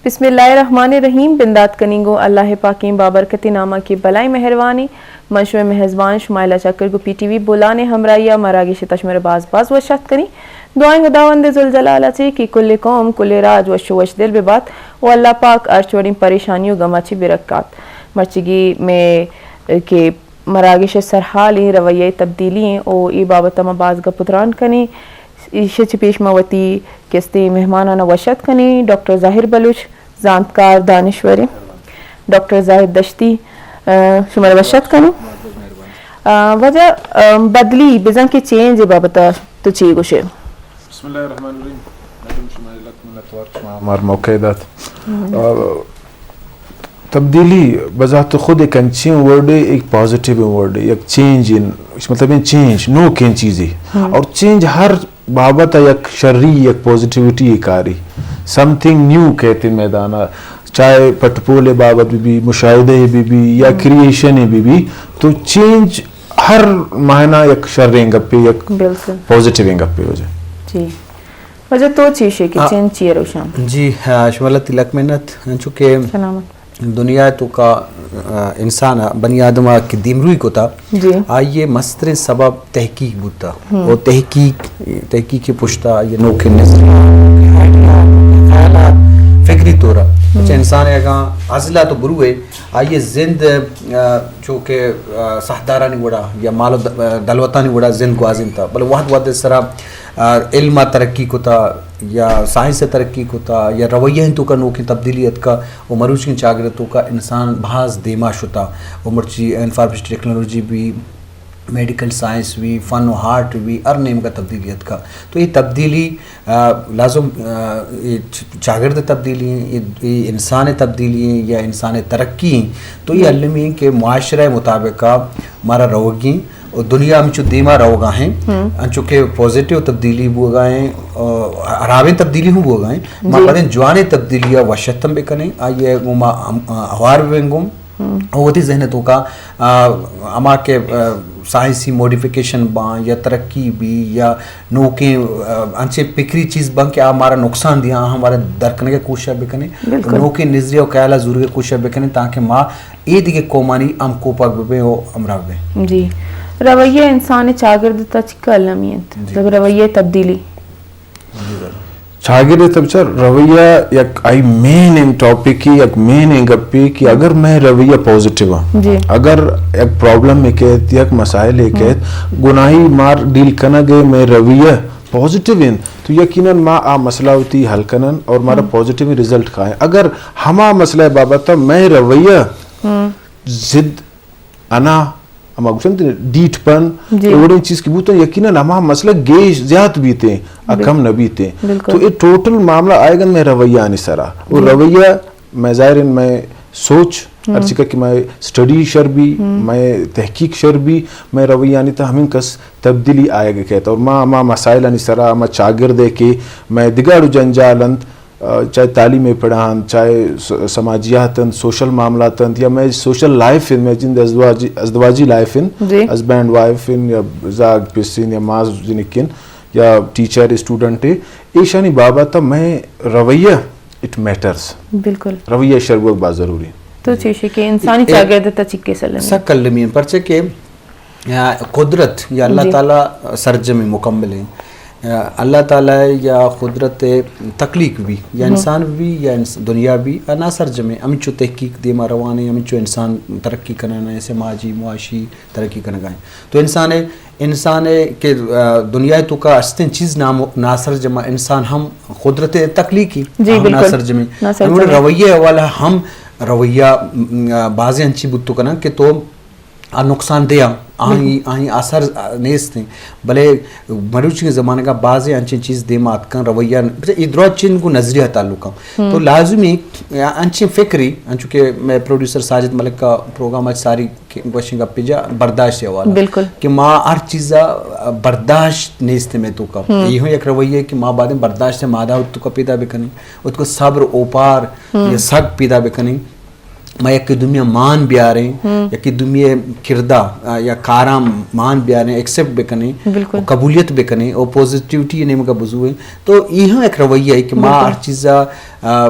بسم اللہ الرحمن الرحیم۔ بندات کنیں گوں اللہ پاکیں بابرکتیں ناما کہ بلائیں مہروانیں۔ من شمئے مہزبان شمائلا چکر گوں پی ٹی وی بولان ء ہمراہی ء مراگش ء شمئے باز باز وش اتک کنیں۔ دعائیں خداوند ذوالجلال ء چہ کہ کل قوم، کل راج وش و وش دل بہ بات و اللہ پاک ہرچ وڑیں پریشانی و گما چہ برکات۔ مرچیگی مئے کہ مراگش ء سرحالیں رویہ تبدیلی ایں و اے بابت ء ما باز گپ و تران کنیں۔ ایشی چہ پیش ما وتی کہ استیں مہمانان ء وش اتک کنیں، ڈاکٹر ظاہر بلوچ، زانتکار، دانشوریں۔ ڈاکٹر زاہد دشتی، آ، شمارا وش اتک کنیں۔ آ، واجہ، آ، بدلی بزاں کہ چینج ء بابت ء تو چی گوشے؟ بسم اللہ الرحمن الرحیم۔ مردم شمئے لک منت وار شما ہمار موقع دات۔ آ، تبدیلی بذات خود ایک انچیں ورڈ ہے، ایک پازیٹیو ورڈ ہے، یک چینج ان، مطلب ان چینج، نوکیں چیزے۔ اور چینج ہر بابت ء یک شری، یک پازیٹیوٹی ء کاری، سم تھنگ نیو کہتے میدان ء، چاہے پٹ پول ء بابت بہ بی، مشاہدہ ء بہ بی یا کریئیشن ء بہ بی، تو چینج ہر معنی یک شریں گپے، یک بالکل۔ پازیٹیویں گپے وجہ۔ جی۔ واجہ تو چی شے کہ آ، چینج چی ء روشاں؟ جی، آ، شما لتی لک منت، انچو کہ سلامت۔ دنیا ء توکا، آ، انسان ء، بنی آدم ء کہ دیمروئی کتا، جی۔ آئی ء مستریں سبب تحقیق بوتا۔ و تحقیق، تحقیق ء پشتا آئی ء نوکیں نظریہ، آئیڈیا، خیالات، فکری طور ء۔ اچھا، انسان ء اگاں ازل ء تو بروے، آئی ء زند، آ، چو کہ، آ، ساہدارانی وڑا یا مال و د-، آ، دلوتانی وڑا زند گوازینتا، بلے وہد وہد ء سرا، آ، علم ء ترقی کتا یا سائنس ء ترقی کتا یا رویہ ء توکا نوکیں تبدیلی اتکا، و مروچی چاگرد توکا انسان بھاز دیما شتا، و مرچی انفارمیشن ٹیکنالوجی بھی، میڈیکل سائنس بھی، فن و آرٹ بھی، ہر نیمگا تبدیلی اتکا۔ تو یہ تبدیلی، آ، لازم، آ، یہ چ-، چاگرد تبدیلی ہیں، یہ، یہ انسان تبدیلی ہیں یا انسان ترقی ہیں، تو یہ المی ہیں کہ معاشرہ مطابقہ مارا روگی ہیں۔ و دنیا ہمچو دیما روگا ہیں، انچو کہ پازیٹیو تبدیلی بوگا ہیں، آ، ہرابیں تبدیلی ہوں بوگا ہیں۔ ما جی۔ پدیں جوانیں تبدیلی ء وشتم بکنیں، آئی ء گوں ما ہم-، آ، ہوار ببیں گوں۔ و وتی ذہن ء توکا، آ، ہما کہ، آ، سائنسی موڈیفکیشن باں یا ترقی بی یا نوکیں، آ، انچیں فکری چیز باں کہ آ مارا نقصان دیاں، آ ہم مارا در کنگ ء کوشش بکنیں۔ بالکل۔ نوکیں نظریہ و خیال ء زورگ ء کوشش بکنیں تاکہ ما اے دگہ قومانی ہم کوپگ ببیں و ہمراہ ببیں۔ جی۔ رویہ انسان ء چاگرد تا چکا المی انت؟ جی۔ مطلب رویہ تبدیلی۔ چاگرد ء تب چہ رویہ یک آئی مین ان ٹاپک، یک مین ان گپے کہ اگر مئے رویہ پازیٹیو آ، جی۔ اگر یک پرابلم ء کہت، یک مسائل ء کہت، گناہی مار ڈیل کنگ ء مئے رویہ پازیٹیو انت، تو یقیناً ما آ مسئلہ وتی حل کنن اور مارا پازیٹیو رزلٹ کائیں۔ اگر ہما مسئلہ بابت مئے رویہ ضد انا، ہما گوشنت ڈیٹ پن، جی۔ اے وڑیں چیز کہ بوتن، یقیناً ہما مسئلہ گیش زیات بیتیں، ا کم نہ بیتیں۔ بالکل۔ تو اے ٹوٹل معاملہ آئیگن مئے رویہ آنی سرا۔ و جی۔ رویہ مئے ظاہر ان مئے سوچ، ہرچی کہ مئے سٹڈی شر بی، مئے تحقیق شر بی، مئے رویہ آنی تہ ہمین کس تبدیلی آئیگ کہت۔ اور ما ہما مسائل آنی سرا، ہما چاگرد ہے کہ مئے دگاڑو جنجال انت، آ، چاہے تعلیم ء پڑا انت، چاہے س-، سماجیات انت، سوشل معاملات انت، یا مئے سوشل لائف انت، مئے جند ازدواجی، ازدواجی لائف انت، جی۔ ہزبینڈ وائف انت، یا زاگ پس انت، یا ماس جنک انت، یا ٹیچر اسٹوڈنٹ انت، ایشانی بابت مئے رویہ، اٹ میٹرز۔ بالکل۔ رویہ شر بوگ باز ضروری انت۔ تو چیشی کہ انسانی اے، چاگرد تا چکے سلمی؟ سک المی انت، پرچہ کہ آ، قدرت یا اللہ تعالی سرجم مکمل ہیں۔ آ، اللہ تعالی یا قدرت تخلیق بھی، یا انسان بھی، یا انس-، دنیا بھی، آ، ناسرجم ہیں۔ ہمچو تحقیق دیما روان ہیں، ہمچو انسان ترقی کنانا ہیں، سماجی، معاشی ترقی کنگا ہیں۔ تو انسان ہے، انسان ہے کہ، آ، دنیا تو کا استن چیز نام، ناسرجم، انسان ہم قدرت تخلیقی، جی، ہم بالکل۔ ناسرجم ہیں۔ ناسرجم ہمیں ہیں۔ رویہ والا ہم رویہ، م، آ، بازیں انچی بوتو کنن کہ تو آ نقصان دہ آں، آہی، آہی اثر نیست ہیں۔ بلے مروچی زمانگا بازیں انچیں چیز دیما اتکن، رویہ، اے دراج چین گوں نظریہ تعلق ہیں۔ تو لازمی انچیں فکری، انچو کہ میں پروڈیوسر ساجد ملک کا پروگرام اچ ساری گوشنگ گپے جا برداشت حوالہ۔ بالکل۔ کہ ما ہر چیزا برداشت نیست میں تو کا۔ یہ ہوں یک رویہ ہے کہ ما بعد برداشت مادہ تو کا پیدا بکنیں، تو کا صبر اوپار یا سگ پیدا بکنیں۔ ما یکے دومی ءَ مان بیاریں، یکے دومی ءِ کردا، آ، یا کاراں مان بیاریں، ایکسپٹ بکنیں، بالکل۔ و قبولیت بکنیں، و پوزیٹیوٹی ءِ نیمگا بزوریں۔ تو ای ہم یک رویہ ہے کہ ما، بالکل۔ ہر چیزا، آ،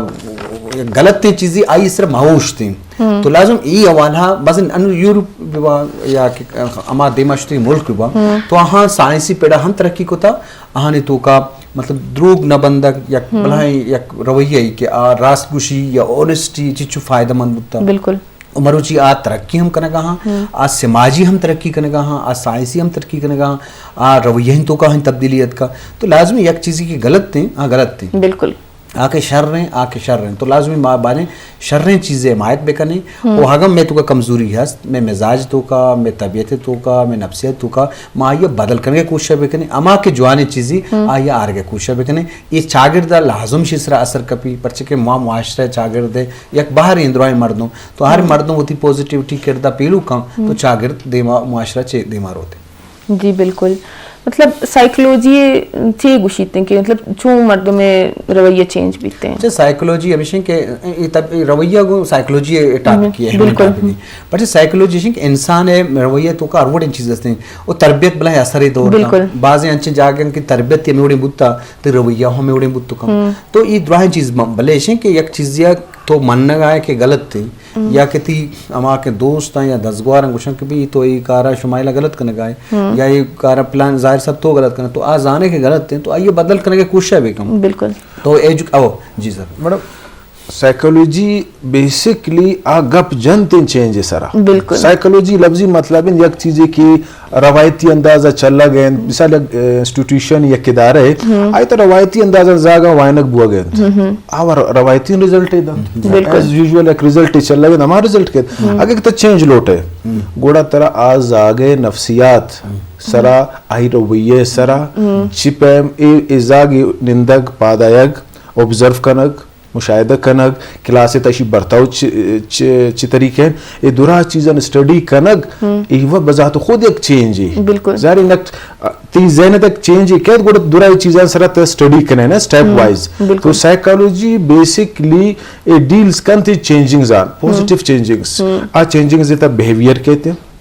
غلطیں چیزے آئی سر ما اوشتیں۔ تو لازم ای حوالہ بس ان یورپ ببا یا کہ ہما دیما شتیں ملک ببا، تو آہاں سائنسی پڑا ہم ترقی کتا، آہانی توکا مطلب دروگ نہ بندگ یک بلاہیں یک رویہ ای کہ آ راست گوشی یا اونیسٹی چچو فائدہ مند بوتا۔ بالکل۔ و مروچی آ ترقی ہم کنگا ہاں، آ سماجی ہم ترقی کنگا ہاں، آ سائنسی ہم ترقی کنگا ہاں، آ رویہ ہن توکا ہن تبدیلی اتکا۔ تو لازمی یک چیزی کہ غلط ہیں، آ غلط ہیں۔ بالکل۔ آ کہ شر ہیں، آ کہ شر ہیں۔ تو لازمی ما باریں شریں چیزیں حمایت بکنیں۔ و اگاں میں توکا کمزوری ہست، میں مزاج توکا، میں طبیعت توکا، میں نفسیت توکا، ما آئی بدل کنگے کوشش بکنیں۔ اما کہ جوانیں چیزی، آئی آرگے کوشش بکنیں۔ یہ چاگرد لازم شی سرا اثر کپی، پرچہ کہ ما معاشرہ چاگرد ہے، یک بہر اندرائیں مردم، تو ہر مردم وتی پوزیٹیوٹی کردہ پیلو کن، تو چاگرد دیما، معاشرہ چے دیما روتے۔ جی بالکل۔ مطلب سائیکولوجی چے گوشیت کہ مطلب چون مردم رویہ چینج بیتے ہیں؟ اچھا، سائیکولوجی ہمیشہ کہ یہ تب، یہ رویہ کو سائیکولوجی ٹاپک ہے، بالکل۔ ٹاپک ہے۔ پر سائیکولوجی ہے کہ انسان ہے رویہ توکا ہر وڑیں چیز ہستے ہیں، وہ تربیت بلا اثر دور، بالکل۔ بعض انچیں جاگہ کی تربیت یہ میوڑیں بوتا، تو رویہ ہم میوڑیں بوت کم۔ تو یہ دراہیں چیز بلے ہیں کہ یک چیز یا تو منگا ہے کہ غلط تھی، یا کہ تی ہما کہ دوست ہیں یا دزگوار ہیں گوشن کہ بھی تو یہ کارا شمائلہ غلط کنگا ہے، یا یہ کارا پلان ظاہر صاحب تو غلط کرنا، تو آ زانے کہ غلط ہیں، تو آئیے بدل کرنے کے کوشش بھی کم۔ بالکل۔ تو ایجو-، او، جی سر۔ میڈم، سائیکولوجی بیسکلی آ گپ جنت چینج سرا۔ بالکل۔ سائیکولوجی لفظی مطلب ہے یک چیزے کہ روایتی انداز ء چلگ ء انت، مثال یک، ء، انسٹیٹیوشن یک ادارہ ء، آئی تہ روایتی انداز ء زاگ ء وائنگ بوگ ء انت۔ آ ور-، روایتی رزلٹ ء دنت۔ بالکل۔ ایز یوزول یک رزلٹ چلگ ء انت، ہما رزلٹ کیت۔ اگہ تہ چینج لوٹ ء، گڑا ترا آ زاگ ء نفسیات سرا، آئی رویہ سرا، چی پیم اے، اے زاگ ء نندگ، پادایگ، آبزرو کنگ، مشاہدہ کنگ، کلاس ء تہ اشی برتاؤ چ-، چ-، چی طریقہ ہیں، اے درا چیزاں اسٹڈی کنگ، اے و بذات خود یک چینج ہے۔ بالکل۔ ظاہر ہے نک-، تی ذہن تک چینج ہے کہ گڑا درا اے چیزاں سرا تہ اسٹڈی کنے نا، اسٹیپ وائز۔ بالکل۔ تو سائیکالوجی بیسکلی اے ڈیلز کنت چینجنگز آن، پازیٹیو چینجنگز۔ آ چینجنگز تہ بیہیویئر کہتے ہیں۔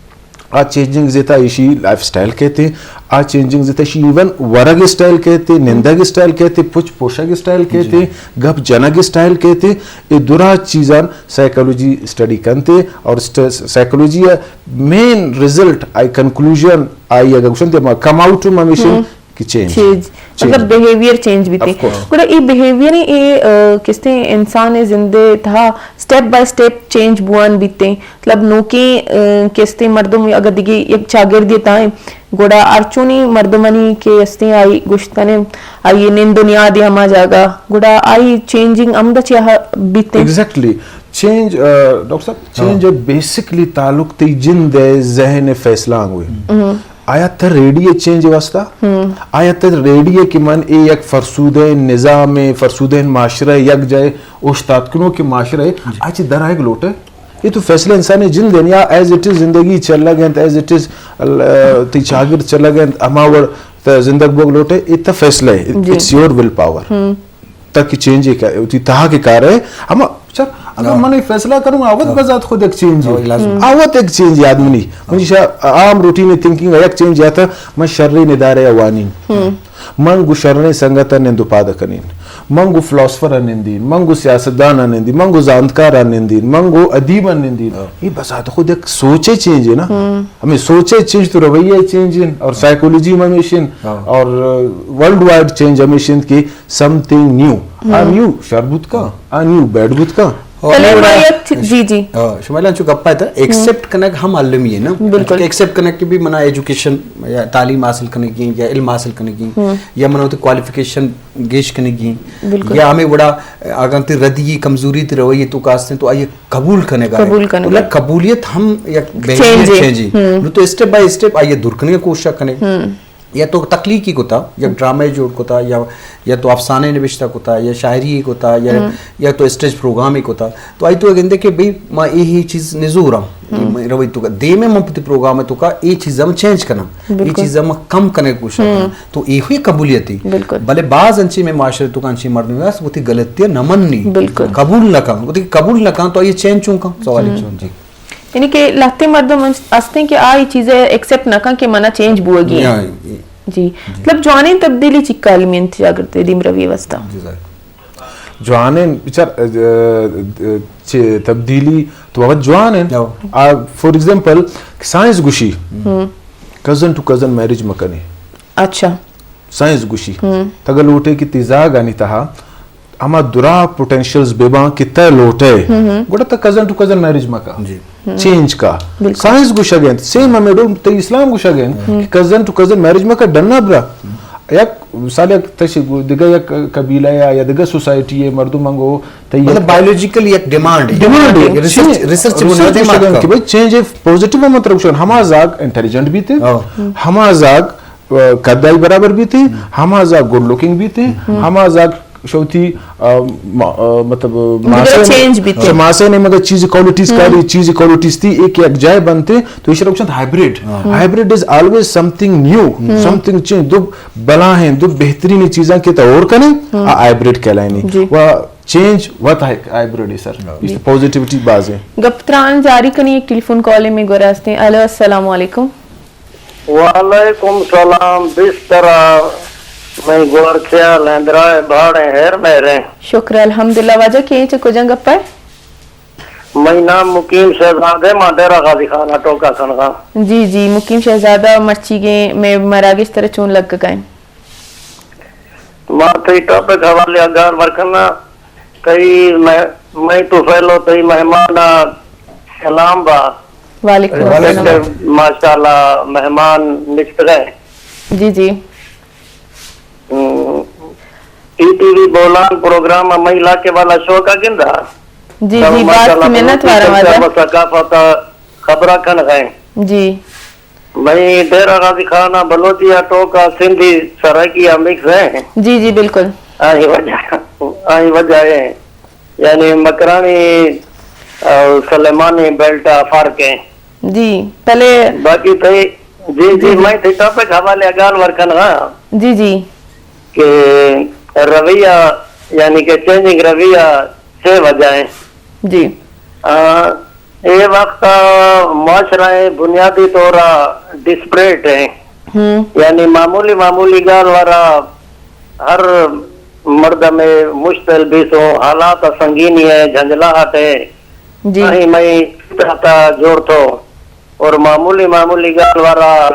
آ چینجنگ زیتا ایشی لائف سٹائل کہتے، آ چینجنگ زیتا ایشی ایون ورگ سٹائل کہتے، نندگ سٹائل کہتے، پچ پوشگ سٹائل کہتے، گپ جنگ سٹائل کہتے۔ اے درا چیزان سائیکالوجی سٹڈی کنتے اور سٹ-، سائیکالوجی مین رزلٹ آئی کنکلوژن آئی اگر گوشن تے ما کم آؤٹ ہم ہمیشہ کہ چینج۔ چینج۔ چینج۔ مطلب بیہیویئر چینج بیتے۔ آف کورس۔ گڑا اے بیہیویئر اے، آ، کستے انسان زندے تہا سٹیپ بائی سٹیپ چینج بوان بیتے۔ مطلب نوکیں، آ، کستے مردم اگر دیگہ یک چاگردے تائیں، گڑا ہرچونی مردمانی کہ استیں آئی گوشت کنے، آئی نند و نیاد ہما جاگہ، گڑا آئی چینجنگ ہمدا چیا بیتے۔ ایگزیکٹلی۔ چینج، آ، ڈاکٹر صاحب، چینج بیسکلی تعلق تی جند ہے ذہن فیصلہ آنگوی۔ آیا تہ ریڈی ہے چینج واسطہ؟ آیا تہ ریڈی ہے کہ من اے یک فرسودہ نظام، فرسودہ معاشرہ، یک جائے اوشتات کنو کہ معاشرہ ہے، آ چی در آئیگ لوٹ ہے؟ یہ تو فیصلہ انسانی جند ہے، یا ایز اٹ از زندگی چلگ انت، ایز اٹ از تی چاگرد چلگ انت، ہما وڑ تہ زندگ بوگ لوٹ ہے، یہ تہ فیصلہ ہے، جی۔ اٹس یور ول پاور۔ تک چینج ہے کہ وتی تہا کے کار ہے۔ ہما چر اگر من ایک فیصلہ کروں، آوت بذات خود ایک چینج ہے۔ آوت ایک چینج ہے آدمی۔ منی شا عام روٹین تھنکنگ یک چینج آتا، من شریں ادارے وانین۔ من گو شریں سنگت نند و پاد کنین۔ من گو فلاسفر نندین۔ من گو سیاستدان نندین۔ من گو زانتکار نندین۔ من گو ادیب نندین۔ یہ بذات خود ایک سوچے چینج ہے نا۔ ہمیں سوچے چینج تو رویے چینج ہیں اور سائیکولوجی میں ہمیشن اور ورلڈ وائڈ چینج ہمیشن کہ سم تھنگ نیو۔ آ نیو شر بوت کا، آ نیو بیڈ بوت کا۔ چلے ما یک چی-، جی، جی۔ ہاں، شمائل انچو گپا تھا، ایکسپٹ کنگ ہم المی ہے نا۔ بالکل۔ ایکسپٹ کنگ کہ بھی منا ایجوکیشن یا تعلیم حاصل کنگی یا علم حاصل کنگی یا منا تو کوالیفیکیشن گیش کنگی۔ بالکل۔ یا ہمیں وڑا اگر تی ردی کمزوری تی رویے تو کاستیں تو آئیے قبول کنگا۔ قبول کنگا۔ قبولیت ہم یک بیہیویئر چینج ہے۔ نو تو اسٹیپ بائی اسٹیپ آئیے دور کنگا کوشش کنے۔ یا تو تخلیقی کتا، یا ڈرامہ جوڑ کتا، یا، یا تو افسانے نوشتہ کتا، یا شاعری کتا، یا، یا تو اسٹیج پروگرام کتا۔ تو آئی تو گندے کہ بھئی ما اے ہی چیز نزوراں، اے من روی تو کا، دیم ءَ من پتی پروگرام ءِ تو کا اے چیزاں من چینج کناں، اے چیزاں من کم کنگ ءِ کوشش کناں۔ تو اے ہوئی قبولیت ءِ۔ بلے باز انچیں مئے معاشرے تو کا انچیں مردم است وتی غلطی ءَ نہ منی، قبول نہ کن، وتی قبول نہ کن تو اے چینج چون کن؟ سوال اے چون جی۔ یعنی کہ لہتے مردم استیں کہ آ اے چیز ءَ ایکسپٹ نہ کن کہ منا چینج بوگی۔ جی۔ مطلب جوانیں تبدیلی چی کالی میں انت شاگرد دیم روی واسطہ؟ جوانیں بچار، اه، اه، چہ تبدیلی تو بابت جوان انت۔ آ، فار ایگزامپل، سائنس گوشی، کزن ٹو کزن میرج مکنے۔ اچھا۔ سائنس گوشی، تگہ لوٹے کہ تی زاگانی تہا ہما درا پوٹینشلز بہ باں کہ تہ لوٹے، گڑا تہ کزن ٹو کزن میرج مکا۔ چینج کا۔ سائنس گوشگ انت، سیم ہمے ڈول تئی اسلام گوشگ انت کہ کزن ٹو کزن میرج مکا، ڈنا برا۔ یک مثال، یک تش گو-، دگہ یک قبیلہ یا، یا دگہ سوسائٹی ءِ مردم انگو تئی مطلب یک بایولوجیکل یک ڈیمانڈ ہے۔ ڈیمانڈ ہے۔ ریسرچ، ریسرچ ریسرچ بنیاد ءَ گوشگ انت کہ بھئی چینج ءِ پازیٹیو ہم ترک شون، ہما زاگ انٹیلیجنٹ بیتے، ہما زاگ، آ، قد آئی برابر بیتے، ہما زاگ گڈ لوکنگ بیتے، ہما زاگ شوتی، آ، ما-، آ، مطلب، ماسے چینج بیتے۔ ماسے نے مگر چیز کوالٹیز کاری، چیز کوالٹیز تھی ایک یک جائے بنتے، تو ایشرا گوشنت ہائبریڈ۔ ہائبریڈ از آلویز سم تھنگ نیو، سم تھنگ چینج۔ دو بلاہیں، دو بہترین چیزاں کہ تو اور کنے، آ ہائبریڈ کہلائنی۔ و چینج وت ہائبریڈ ہے سر۔ اس پازیٹیوٹی بازیں۔ گپ تران جاری کنی، ایک ٹیلیفون کال میں گورا ہستیں۔ ہیلو، السلام علیکم۔ وعلیکم سلام، بسترا میں گور خیال ہیں، درائے بھاڑے ہیر میرے۔ شکر الحمدللہ۔ واجہ کے چہ کجا گپ ہے؟ مئی نام مقیم شہزاد ہے، ما ڈیرہ غازی خان ٹوکا کنغا۔ جی جی، مقیم شہزادہ مرچیگیں میں مراگش تر چون لگ گئے۔ ما تئی ٹاپک حوالے گال ورکناں، تئی مہ-، مئی تو پہلو تئی مہمان سلام با۔ وعلیکم السلام۔ ماشاءاللہ مہمان نشتگئے۔ جی جی۔ ہم، ٹی ٹی وی بولان پروگرام مئی علاقے والا شوق گندا۔ جی جی، باز منت وارا واجہ۔ ثقافت خبرہ کن گئے۔ جی۔ مئی ڈیرہ غازی خان ءَ بلوچی ءِ ٹوک ءَ سندھی سرائیکی ءَ مکس ہیں۔ جی جی بالکل۔ آئی وجہ، آئی وجہ ہے، یعنی مکرانی اور سلیمانی بیلٹ ءَ فرق ہیں۔ جی پہلے۔ باقی تئی، جی جی، میں تئی ٹاپک حوالے گال ورکن ہاں۔ جی جی۔ کہ رویہ یعنی کہ چینجنگ رویہ سے وجہ ہیں۔ جی۔ آ، اے وقت معاشرہ بنیادی طور ڈسپریٹ ہیں۔ یعنی معمولی معمولی گال وارا ہر مردم مشتل بیسو، حالات سنگینی ہے، جھنجلاہٹ ہے۔ جی۔ آئی مئی تا جوڑ تھو اور معمولی معمولی گال وارا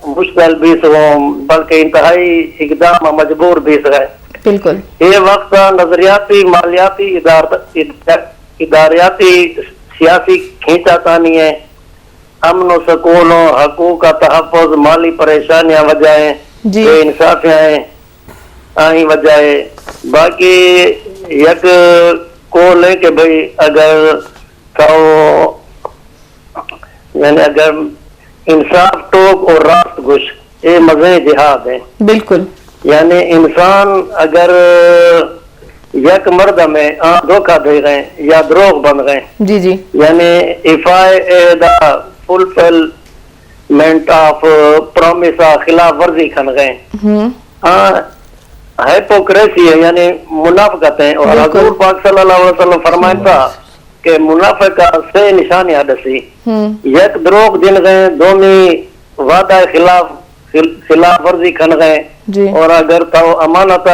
مشتل بیسو، بلکہ انتہائی اقدام مجبور بیس گئے۔ بالکل۔ اے وقت نظریاتی، مالیاتی، ادار-، اداریاتی، سیاسی کھینچا تانی ہیں۔ امن و سکون و حقوق کا تحفظ، مالی پریشانیاں وجہ ہیں، جی۔ بے انصافیاں ہیں، آئی وجہ ہے۔ باقی یک قول ہے کہ بھئی اگر تو یعنی اگر انصاف ٹوک اور راست گوش، اے مزے جہاد ہیں۔ بالکل۔ یعنی انسان اگر یک مردم ہے، آ دھوکہ دے گئے یا دروغ بن گئے۔ جی جی۔ یعنی ایفائی اے دا فلفلمنٹ آف پرومس آ خلاف ورزی کھن گئے۔ ہم۔ آ ہائپوکریسی ہے، یعنی منافقت ہیں۔ اور بالکل۔ حضور پاک صلی اللہ علیہ وسلم فرمائتا کہ منافق کا سے نشانیاں دسی۔ ہم۔ یک دروغ جن گئے، دومی وعدہ خلاف، خل-، خلاف ورزی کھن گئے۔ جی۔ اور اگر تو امانت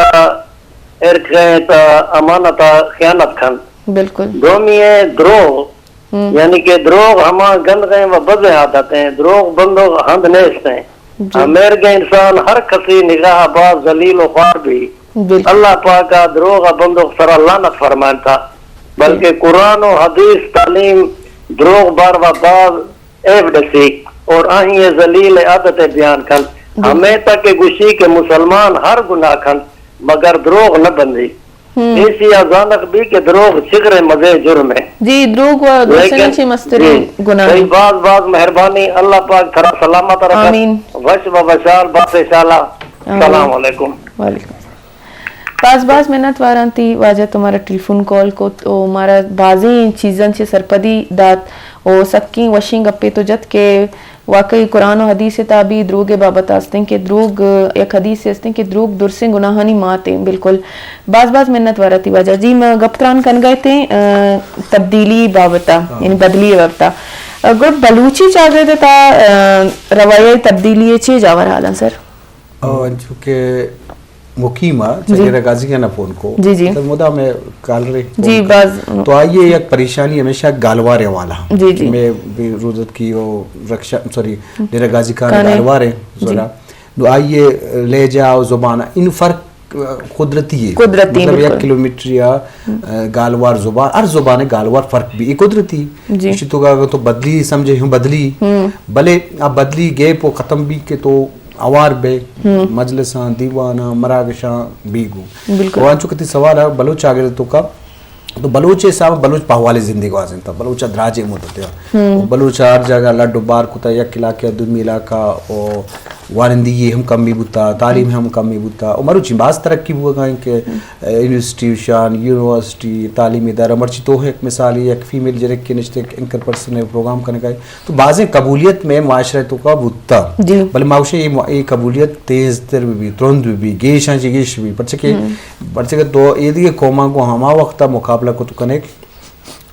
ارکھ گئے تو امانت خیانت کھن۔ بالکل۔ دومی ہے دروغ۔ ہم۔ یعنی کہ دروغ ہما گند گئے و بزیں عادت ہیں، دروغ بندوغ ہند نیست ہیں۔ جی۔ ہمیرگیں انسان ہر کسی نگاہ باز ذلیل و خوار بھی۔ بالکل۔ اللہ پاک آ دروغ بندوغ سرا لعنت فرمائنتا۔ بلکہ جی۔ قرآن و حدیث تعلیم دروغ بار و باز عیب ڈسی اور آہی ذلیل عادت بیان کن۔ جی۔ ہمیں تک گوشی کہ مسلمان ہر گناہ کن مگر دروغ نہ بندی۔ ہم۔ ایشی ء زانگ بی کہ دروغ چگرے مزے جرم ہے۔ جی، دروغ و دوشن لیکن چی مسترین جی، گناہ تئی ہیں۔ باز باز مہربانی، اللہ پاک تھرا سلامت رکھت۔ آمین۔ وش و وشال باتے شالا۔ آمین۔ السلام علیکم۔ وعلیکم السلام۔ باز باز منت واراں تی واجہ تو مارا ٹیلیفون کال کت و مارا بازیں چیزاں چہ سرپدی دات او سکیں وشیں گپے تو جت کہ واقعی قرآن و حدیث ء تہا بھی دروگ ء بابت ء استیں کہ دروگ، یک حدیثے استیں کہ دروگ درسیں گناہانی مات ایں۔ بالکل۔ باز باز منت وار ء تئی واجہ۔ جی، ما گپ تران کنگ ء اتیں، آ، تبدیلی بابت ء، ہاں۔ یعنی بدلی ء بابت ء۔ آ، گڑا بلوچی چاگرد ء تہا، آ، رویہ ء تبدیلی ء چے جاور حال ایں سر؟ آ، انچو کہ مقیم ء، جی۔ چہ ڈیرہ غازی ء نہ فون کو۔ جی، جی۔ تو مدام ء کال رہے جی، فون کو۔ باز۔ تو آئی ء یک پریشانی ہمیشہ گالوار ء حوالہ۔ جی، جی۔ میں بھی روزت کی او رکشا، سوری، ڈیرہ غازی خان کانے۔ گالوار ہیں، جی۔ زورا۔ نو آئی ء لہجہ او زبان، ان فرق قدرتی ہے۔ قدرتی، مطلب، بالکل۔ یک کلومیٹر یا، ہم۔ گالوار زبان، ہر زبان ء گالوار فرق بھی، یہ قدرتی۔ جی۔ اسی تو اگر تو بدلی سمجھے ہوں بدلی، ہم۔ بلے آ بدلی گیپ و ختم بھی کہ تو اوار بئے، ہم۔ مجلساں، دیواناں، مراگشاں بیگو۔ بالکل۔ و انچو کہ تئی سوال ء بلوچ چاگرد توکا، تو بلوچ ء حساب ء بلوچ پہ حوالے زندگی گوازینتا، بلوچ ء دراجیں مدت ء۔ ہم۔ و بلوچ ء ہر جاگہ لڈ و بار کتا، یک علاقہ ء دومی علاقہ، و وانندگی ہم کمی بوتا، تعلیم ہم کمی بوتا، و مروچی باز ترقی بوگا ہیں کہ انسٹیٹیوشن، یونیورسٹی، تعلیمی ادارہ، مرچی تو یک مثال، یک فیمیل جنک کے نشتے، اینکر پرسن ء پروگرام کنگا ہے۔ تو بازیں قبولیت میں معاشرہ توکا بوتا۔ جی۔ بلے ما گوشیں اے مو-، اے قبولیت تیز تر بہ بی، ترند بہ بی، گیشاں چہ گیش بہ بی۔ پرچہ کہ، ہم۔ پرچہ کہ تو اے دیگہ قوماں کو ہما وقت مقابلہ کو تو کنے،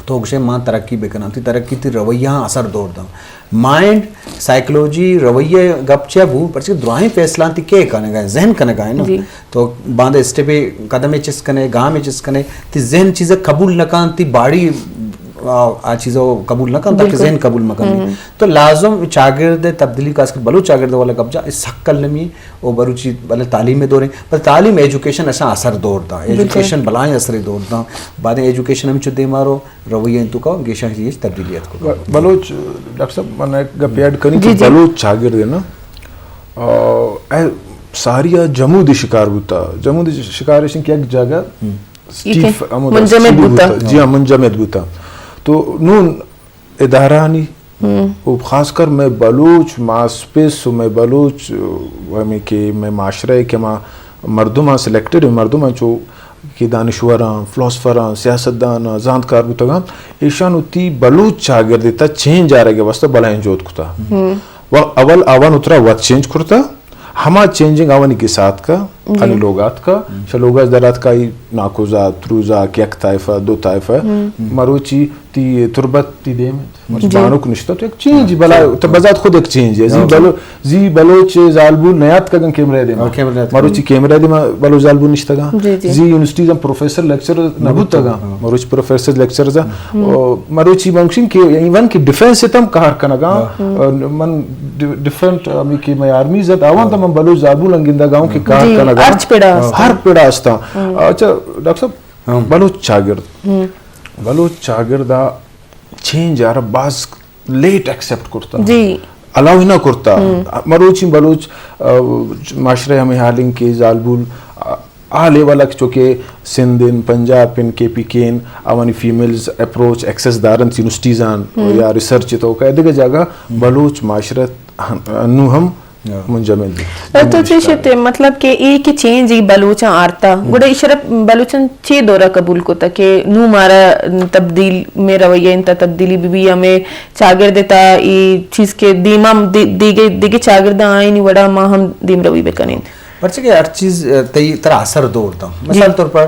تو گوشے ما ترقی بکناں، تئی ترقی تئی رویہ اثر دور داں۔ مائنڈ، سائیکولوجی، رویہ گپ چہ بو، پرچہ کہ دراہیں فیصلہ تئی کے کنگا ہے، ذہن کنگا ہے نا۔ جی۔ تو باندے اسٹیپے قدمے چست کنے، گامے چست کنے، تئی ذہن چیزے قبول نہ کن، تئی باڈی آ، آ چیزا قبول نہ کنت، تاکہ بالکل۔ ذہن قبول مہ کنت۔ ہم۔ تو لازم چاگرد تبدیلی، خاص کر بلوچ چاگرد والا گپ جا، اے سک المی او بروچی بلے تعلیم دوریں، پر تعلیم ایجوکیشن اشاں اثر دور دا، بالکل۔ ایجوکیشن بلائیں اثر دور دا، بعد ایجوکیشن ہم چو دیما رو، رویہ انتو کا گیشاں چیز تبدیلی ات کو۔ ب-، بلوچ، ڈاکٹر صاحب، من ایک گپ ایڈ کنی جی، کہ جی۔ بلوچ چاگرد ہے نا، آ، اے ساری آ جمود شکار بوتا، جمود شکار اشن کہ یک جگہ ہم۔ اسٹیف ایکن ہمودا منجمد اسٹیف بوتا۔ بوتا۔ جی ہاں، منجمد بوتا۔ تو نون ادارہانی ہم۔ و خاص کر مئے بلوچ ماسپس و مئے بلوچ، ہمے کہ مئے معاشرہ ء کہ ہما مردماں، سلیکٹڈ مردماں، چو کہ دانشوراں، فلاسفراں، سیاستداناں، زانتکار بوتگاں، ایشاں وتی بلوچ چاگرد ء تہ چینج آرگ ء واستہ بلاہیں جہد کتا۔ ہم۔ و اول آوان اترا وت چینج کرتا، ہما چینجنگ آوانی گس آتکا، جی۔ آنی لوگ آتکا، ہم۔ چہ لوگ ء در آتکا، ای ناکوزا، تروزا، کہ یک طائفہ، دو طائفہ، ہم۔ مروچی تئی تربت تئی دیم انت۔ مروچی جی۔ بانک نشتہ تو یک چینج، بلا، تو بذات خود یک چینج ہے۔ زی ہاں۔ بلو-، زی بلوچ زالبول نیاتکگاں کیمرہ دیما۔ ہاں، کیمرہ نیاتکگاں۔ مروچی کیمرہ دیما بلوچ زالبول نشتگاں۔ جی، جی۔ زی یونیورسٹیز ہم پروفیسر لیکچرر نہ نہ بوتگاں۔ بوتگاں، ہاں۔ مروچی پروفیسر لیکچررز آں۔ ہم۔ او، مروچی بنکشن کہ ایون کہ ڈیفنس تم کار کنگاں۔ ہاں۔ اور من ڈی-، ڈیفرنٹ، ہمیں کہ میں آرمی زد، آوان ہاں۔ تم ہم بلوچ زالبول انگندگاں کہ کار جی، کنگاں۔ ہرچ پڑا ہاں۔ است۔ ہر پڑا استاں۔ ہم۔ اچھا، ڈاکٹر صاحب، ہم۔ بلوچ چاگرد۔ ہم۔ بلوچ چاگرد آ چینج آرا باز لیٹ ایکسپٹ کرتا۔ جی۔ الاؤ ہی نہ کرتا۔ ہم۔ مروچی بلوچ، آ، معاشرہ ہمیں حال انت کہ زالبول، آ، آ لیول اک چونکہ سندھ ان، پنجاب ان، کے پی کے ان، آوانی فیمیلز اپروچ ایکسس دارنت یونیورسٹیز آن ہم۔ یا ریسرچ تو کا دگہ جاگہ ہم۔ بلوچ معاشرہ ہن-، انو ہم ہاں۔ منجمد۔ تو چے شتے، مطلب کہ اے کہ چینج ای بلوچاں آرتا، ہم۔ گڑا ای شرف بلوچاں چے دورہ قبول کتا کہ نو مارا تبدیل میں رویہ انتا تبدیلی بی بی ہمیں چاگرد تا ای چیز کے دیما دے-، دیگے، دیگے چاگرد آئینی وڑا ما ہم دیم روی بکنیں۔ پرچہ کہ ہر چیز، اه، تئی ترا اثر دور دا۔ جی۔ مثال طور پر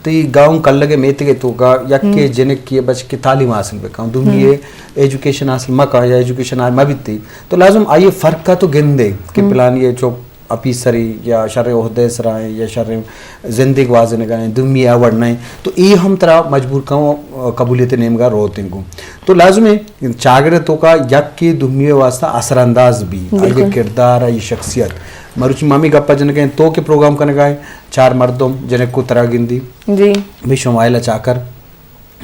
تئی گاؤں کلگ میتگ توکا یک ہم۔ جنک کی بچ کے تعلیم حاصل بکن، دومی ہم۔ ایجوکیشن حاصل مکن یا ایجوکیشن آ مبیتی۔ تو لازم آئی فرق کا تو گندے کہ ہم۔ پلانی ہے چو آفیسری یا شر عہدے سرائیں یا شر زندگ وازنگائیں، دومی آ وڑ نہیں۔ تو ای ہم ترا مجبور کن قبولیت نیمگا روتیں گوں۔ تو لازم ہے چاگرد توکا یک کے دومی واسطہ اثر انداز بھی، بالکل۔ آئی کردار، آئی شخصیت۔ مروچی مامی گپا جنگیں تو کے پروگرام کنگائیں، چار مردم جنک کو ترا گندی۔ جی۔ بھی شمائل چاکر۔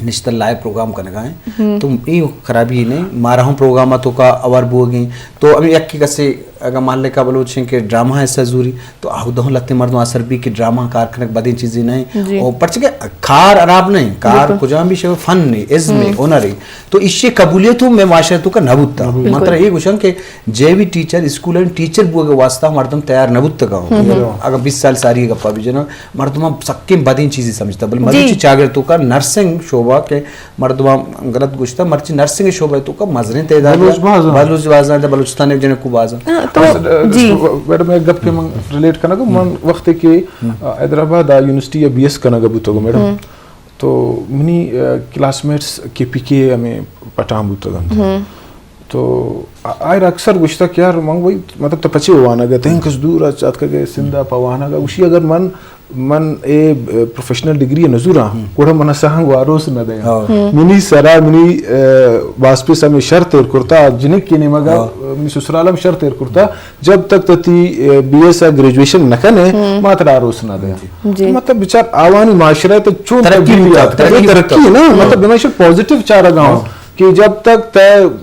نشتہ لائیو پروگرام کنگا ہیں۔ ہم۔ تو اے خرابی نہیں، مارا ہم پروگرام توکا اوار بوگیں۔ تو ہمیں یک کسے اگاں مالکا بلوچ ایں کہ ڈرامہ ءِ سزوری، تو آہودہ ہوں لہتیں مردم آسر بی کہ ڈرامہ کار کنگ بدیں چیزے نہ ایں۔ جی۔ او پرچہ کہ کار ہراب نہ ایں، کار بالکل۔ کجام بھی شے، فن ایں، ازم ایں، ہنر ایں۔ تو ایشی قبولیت ہوں مئے معاشرہ توکا نہ بوتا۔ بالکل۔ من ترا اے گوشاں کہ جے وی ٹیچر، اسکول ٹیچر بوگ ءِ واسطہ مردم تیار نہ بوتگا۔ اگاں بیست سال ساری گپا بھی جناں، مردم سکیں بدیں چیزے سمجھتا۔ بلے جی۔ مروچی چاگرد توکا نرسنگ شعبہ کہ مردماں غلط گوشتہ، مرچی نرسنگ شعبہ ءِ توکا مزنیں تعداد بلوچ باز اَنت۔ بلوچ باز اَنت، بلوچستان ءِ جنکو باز اَنت۔ ہاں، تو بس، آ، جی۔ میڈم، ایک گپ کہ من ریلیٹ کنگ ءَ، من وقت کہ، آ، حیدرآباد ءَ یونیورسٹی ءَ بی ایس کنگ ءَ بوتگ میڈم، تو منی، آ، کلاس میٹس کے پی کے ہمیں پٹھان بوتگ اَنت۔ تو آ-، آئرا اکثر گوشتہ کہ یار من وہی، مطلب، تو پچے وانگ ءَ، تنکس دور ءَ چاتکگ ءَ سندھ ءَ پہ وانگ ءَ، گوشی اگر من من اے، اے، پروفیشنل ڈگری ءَ نزوراں، گڑا من سہنگ آروس نہ دیاں۔ منی سرا، منی، اے، واسپس ہمیں شرط ایر کرتا، جنک کے نیمگا، منی سسرالم شرط ایر کرتا، جب تک تو تی، اے، بی ایس ءَ گریجویشن نہ کنے، ما ترا آروس نہ دیاں۔ جی۔ مطلب، بچار آوانی معاشرہ تو چون ترقی تبدیلی بوتا، آتکا، ترقی ترقی بوتا۔ نا، مطلب، بنا شر پازیٹیو چارگا ہوں۔ کہ جب تک تہ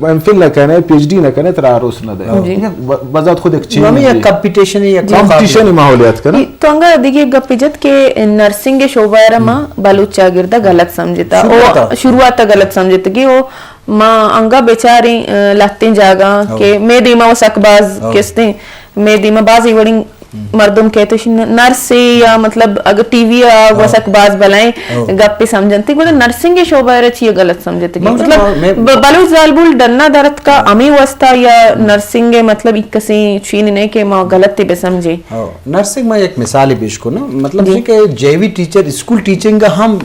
ایم فل نہ کنے، پی ایچ ڈی نہ کنے، ترا آروس نہ دے۔ جی۔ ٹھیک ہے؟ ب-، بذات خود ایک چینج ہمیں ہے۔ یک کمپٹیشن ہے، یک کمپٹیشن مقابلہ۔ ماحولیات کنا۔ جی، تو انگا دیگه گپ جت کہ نرسنگ شعبہ را ما بلوچ چاگردا غلط سمجھتا۔ شروعات او آ۔ شروعات آ غلط سمجھتا کہ او ما انگا بیچاریں، آ، لہتیں جاگہ کہ مے دیما و سک باز کستیں، مے دیما باز ای وڑیں مردم کہتے ش-، ن-، نرس یا مطلب اگر ٹی وی آ گوسک باز بلائیں گپے سمجھنتے، گڑا نرسنگ شعبہ را چیئے غلط سمجھتے کہ مطلب، مطلب، میں ب-، بلوچ زالبول ڈنا درت کا ہمیں واسطہ یا نرسنگ مطلب ایک کسیں چین نہیں کہ ما غلط بہ سمجھے۔ ہاں، نرسنگ میں ایک مثال پیش کرنا، مطلب جی۔ یہ کہ جے وی ٹیچر اسکول ٹیچنگ کا ہم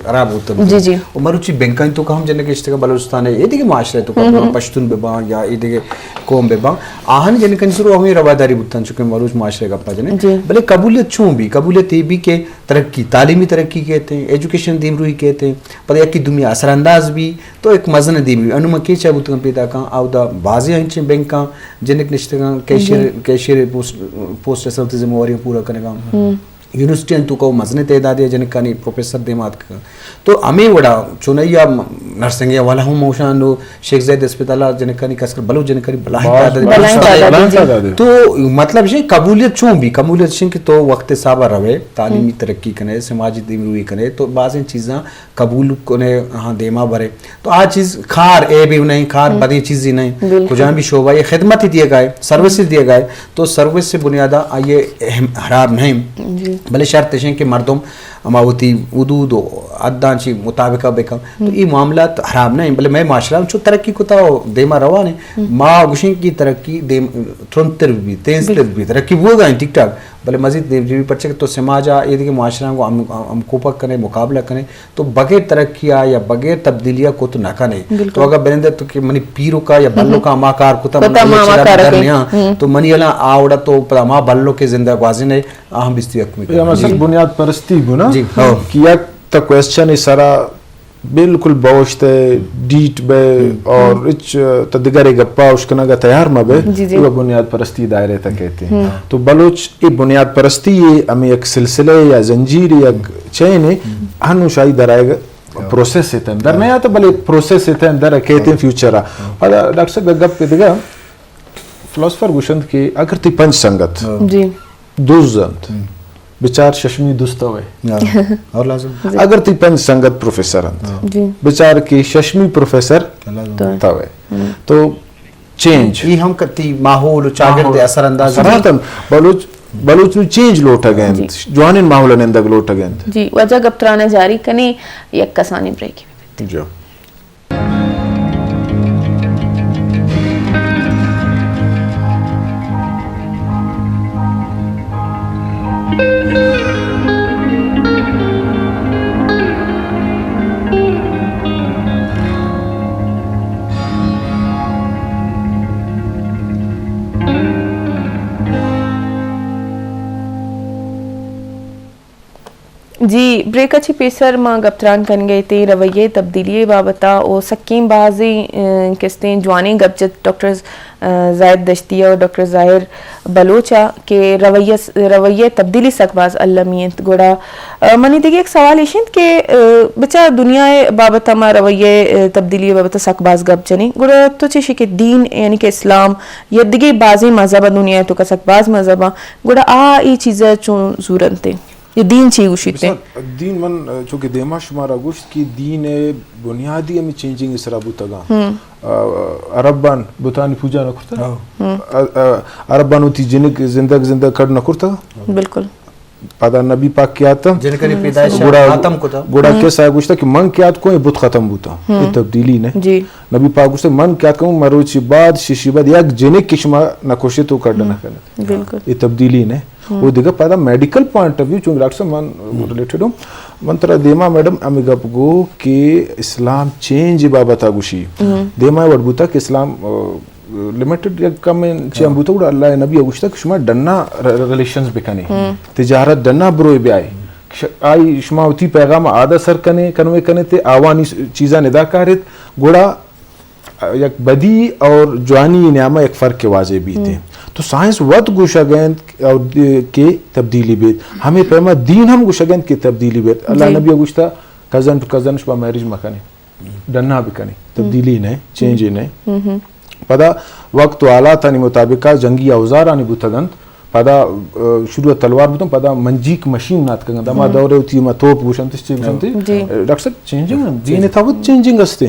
خراب ہوتا ہے۔ جی، جی۔ اور مروچی بینکاں تو کا ہم جنگ اشتگا بلوچستان ہے، یہ دیکھے معاشرے تو کا پشتون بباں یا یہ دیکھے قوم بباں، آہانی جنکانی سر ہمیں رواداری بوتن چکے مروچ معاشرے گپا جنے۔ جی۔ بلے قبولیت چون بی؟ قبولیت یہ بی کہ ترقی، تعلیمی ترقی کہتے ہیں، ایجوکیشن دیمروئی کہتے ہیں، پتہ یکی دومی اثر انداز بی، تو ایک مزن دیمروئی۔ انو ما کیچا بوتگاں پیدا کاں، آودا بازی انچیں بینکاں جنک نشتگاں، کیشیئر، جی۔ کیشیئر پوسٹ، پوسٹ اثر ذمہ واریاں پورا کنگاں۔ یونیورسٹی انت تو کو مزنیں تعداد ء جنکانی پروفیسر دیما اتکگ۔ تو ہمے وڑا چونائی ء نرسنگ ء حوالہ ہم موشان و شیخ زید اسپتال ء جنکانی کسکر بلوچ جنکانی بلاہیں تعداد بلاہیں تعداد۔ تو مطلب اش قبولیت چون بی؟ قبولیت اش کہ تو وقت حساب ء روے، تعلیمی ترقی کنے، سماجی دیمروئی کنے، تو بازیں چیزاں قبول کنے، ہاں، دیما برے۔ تو آ چیز کار عیبے نہیں، کار بدیں چیزے نہیں۔ بالکل۔ کجام بھی شعبہ یہ خدمت ہی دیے گئے، سروس ہی دیے گئے، تو سروس سے بنیادہ آئیے اہم، خراب نہیں۔ جی۔ بلے شرط اشیں کہ مردم ہما وتی حدود و حداں چی مطابقہ بکن۔ تو یہ معاملات خراب نہیں، بلے میں معاشرہ چو ترقی کتا و دیما روان ہے۔ ما گوشیں کہ ترقی دیم، ترندتر بھی، تیزتر بھی، ترقی بوگا ہیں، ٹھیک ٹھاک۔ بلے مزید دیم جی پرچہ کہ تو سماجا یہ دیگه معاشرہ کو ہم، ہم کوپک کنے، مقابلہ کنے۔ تو بغیر ترقی آ یا بغیر تبدیلی آ کت نہ کنے۔ بالکل۔ تو اگر بنندے تو کہ منی پیرو کا یا بلو کا ما کار کتا، من کتا ما، ما کار در کنے۔ نیاں، تو منی الا آوڑا تو پدا ما بلو کے زندہ گوازینے، آ ہم بیستی حق میں یا کرنے۔ مثلاً جی۔ بنیاد پرستی بنا جی، ہاں۔ کہ یک تا کویسچن سرا بالکل بوشت ڈیٹ بے اور اچ تا دگرے گپا اشکنگا تیار مہ بے، جی، جی۔ وہ بنیاد پرستی دائرے تک کہتے ہیں۔ تو بلوچ اے بنیاد پرستی یہ ہمیں یک سلسلے یا زنجیر یک چین ہے، ہنو شاہی درائے پروسیس ء تہ اندر نہ آتا، بلے پروسیس ء تہ اندر ء کیت انت فیوچر ء۔ پدا ڈاکٹر صاحب یک گپ دگہ، فلاسفر گوشنت کہ اگر تی پنچ سنگت جی۔ دز انت، بچار ششمی دز توے۔ ہاں۔ اور لازم۔ اگر تی پنچ سنگت پروفیسر انت، جی۔ بچار کہ ششمی پروفیسر توے۔ تو چینج۔ ای ہم کتی ماحول و چاگرد ماحول۔ اثر انداز۔ اثرات انت۔ بلوچ، بلوچ نو چینج لوٹگ انت۔ جی۔ جوانین ماحول نندگ لوٹگ انت۔ جی، واجہ گپ ترانہ جاری کنی، یک کسانی بریک۔ جو۔ جی، بریک ءَ چہ پیسر ما گپ تران کنگ ءَ اتیں رویہ تبدیلی ءِ بابت ءَ، او سکیں بازیں، ا، کستیں جوانیں گپ جت ڈاکٹر، ا، زاہد دشتی ءَ ڈاکٹر ظاہر بلوچ ءَ کہ رویہ س-، رویہ تبدیلی سک باز المی انت۔ گڑا، ا، منی دگہ یک سوال ایش انت کہ، ا، بچا دنیا ءِ بابت ءَ ما رویہ، ا، تبدیلی ءِ بابت ءَ سک باز گپ جنیں، گڑا تو چے شی کہ دین یعنی کہ اسلام یا دگہ بازیں مذہب ءَ، دنیا ءِ توکا سک باز مذہب ءَ، گڑا آ اے چیز ءَ چون زورنت؟ اے دین چی گوشیت؟ مثلاً دین من، چونکہ دیما شمارا گوشت کہ دین ءِ بنیادی ہمے چینجنگ ءِ سرا بوتگاں۔ ا، عربان بتانی پوجا نہ کرتا۔ ا، ا، عربان وتی جنک زندگ زندگ کڈ نہ کرتا۔ بالکل۔ پدا نبی پاک کہ آتا، جنکانی پیدائش گڑا، ختم کتا۔ گڑا کسا گوشتا کہ من کہ آتکوں اے بت ختم بوتا۔ اے تبدیلی نہ۔ جی۔ نبی پاک گوشتا من کہ آتکوں مروچی بعد، ششی بعد یک جنک کہ شما نہ کشت و کڈ نہ کنت۔ بالکل۔ اے تبدیلی نہ۔ او دگہ پدا میڈیکل پوائنٹ آف ویو، چون ڈاکٹر صاحب من ریلیٹڈ ہوں، من ترا دیما میڈم ہمے گپ گو کہ اسلام چینج بابت ءَ گوشی۔ دیما وڑ بوتا کہ اسلام، ا، لمیٹڈ یک کم چی ہم بوتا، گڑا اللہ ءِ نبی ءَ گوشتا کہ شما ڈنا ر-، ریلیشنز بکنے، تجارت ڈنا بروئے بیائے۔ ش-، آئی شما وتی پیغام آدا سر کنے، کنوے کنے تے آوانی س-، چیزاں ندا کاریت، گڑا یک بدی اور جوانی نیاما یک فرق واضح بیت۔ تو سائنس وت گوشگ انت اور کہ تبدیلی بیت، ہمے پیما دین ہم گوشگ انت کہ تبدیلی بیت۔ اللہ نبی ءَ گوشتا، کزن ٹو کزن شما میرج مکنے، ڈنا بکنے، تبدیلی نہ، چینج نہ۔ پدا وقت و حالاتانی مطابق جنگی اوزارانی بوتگ انت، پدا، ا، شروع تلوار بوتن، پدا منجیک مشین ناتکگ انت۔ ہما دور ءَ وتی ہما توپ گوشنت، چی گوشنت؟ جی۔ ڈاکٹر صاحب، چینجنگ انت۔ دین ءِ تھا وت چینجنگ استے۔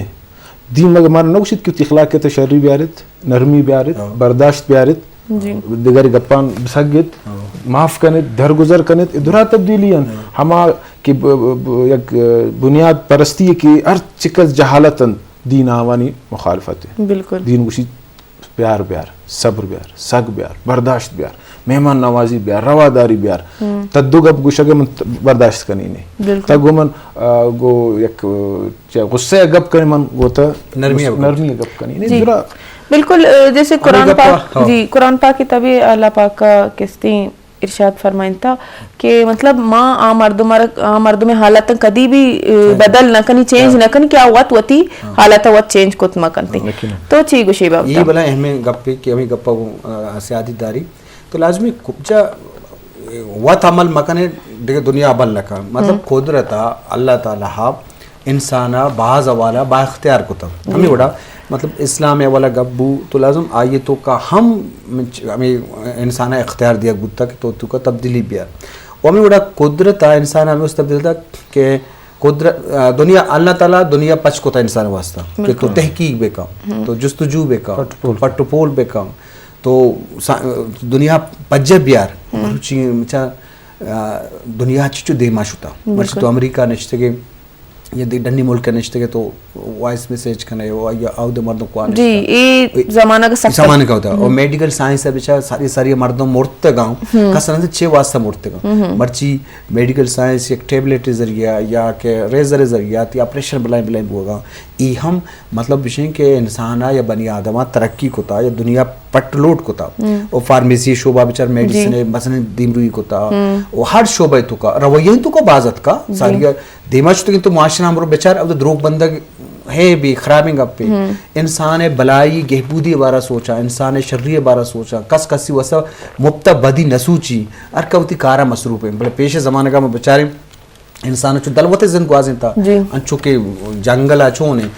دین مگہ مارا نہ گوشیت کہ وتی اخلاق ءِ تہ شری بیاریت، نرمی بیاریت، برداشت بیاریت، دگرے گپان بسگیت، معاف کنیت، درگزر کنیت، اے درا تبدیلی انت۔ ہما کہ ب-، ب-، ب-، یک بنیاد پرستی کہ ہر چکس جہالت انت، دین آوانی مخالفت انت۔ بالکل۔ دین گوشیت بیار بیار، صبر بیار، سگ بیار، برداشت بیار، مہمان نوازی بیار، رواداری بیار۔ تہ دو گپ گوشگ ءَ من ت-، برداشت کنی نے۔ بالکل۔ تہ گو من، آ، گو یک، آ، چہ غصہ ءَ گپ کنی من گو تہ نرمی ءَ گپ۔ نرمی ءَ گپ کنی نے۔ جی۔ درا بالکل، آ، جیسے ہمیں قرآن گپ پاک، ہاں۔ جی، قرآن پاک ءِ تہ بی اللہ پاک ءَ کستیں ارشاد فرمائنتا کہ مطلب ما آ مردم ءَ، آ مردم ءِ حالتاں کدی بھی، آ، بدل نہ کنی، چینج نہ کنی کہ آ وت وتی حالت ءَ وت چینج کت مہ کنت۔ تو چی گوشی بابت ءَ؟ یہ بلا اہمیں گپے کہ ہمیں گپ ءَ گوں، آ، سیادی داری تو لازمی کجا وت عمل مہ کنے، دگہ دنیا عمل نہ کن۔ مطلب قدرت ءَ اللہ تعالیٰ ءَ انسان ءَ باز حوالہ با اختیار کتا۔ ہمیں وڑا مطلب اسلام ءِ حوالہ گپ بو تو لازم آئی ءِ توکا ہم ہمیں انسان ءَ اختیار دیگ بوتا کہ تو توکا تبدیلی بیار۔ و ہمیں وڑا قدرت ءَ انسان ءَ ہمیں اس تبدیل دا کہ قدرت، آ، دنیا، اللہ تعالیٰ دنیا پچ کتا انسان واسطہ کہ تو تحقیق بکن، تو جستجو بکن، تو پٹ و پول بکن، تو سا-، دنیا پجہ بیار۔ مروچی چا، آ، دنیا چچو دیما شتا۔ مرچی تو امریکہ نشتگے یا دی-، ڈنی ملک نشتگے تو وائس میسج کنے، او یا او دے مردم کو جی، نشتا۔ اے زمانہ کا سخت زمانہ کا ہوتا۔ اور میڈیکل سائنس ءَ بچا ساری، ساری مردم مرتگاں، کس نہ چے واسطہ مرتگاں۔ مرچی میڈیکل سائنس یک ٹیبلٹ ذریعہ یا کہ ریزر ذریعہ تی آپریشن بلائیں بلائیں بوگا۔ ای ہم مطلب بشیں کہ انسان ءَ یا بنی آدم ءَ ترقی کتا یا دنیا پٹ لوٹ کتا۔ او فارمیسی شعبہ بچار، میڈیسن ءَ مثلاً دیمروی کتا۔ او ہر شعبہ توکا، رویہ توکا باز اتکا، ساری دیما شتگیں تو معاشرہ ہم رو بچار، اب تو دروگ بندگ ہے بھی خرابیں گپے۔ انسان ءِ بلائی گہبودی ءِ بارہ سوچا، انسان ءِ شری ءِ بارہ سوچا، کس کسی واسطہ مپتا بدی نہ سوچی، ہر کا وتی کارا مصروف ہیں۔ بلے پیش زمانگا ما بچاریں انسان چو دلوت زند گوازینتا۔ انچو کہ جنگل ءَ چون ہیں،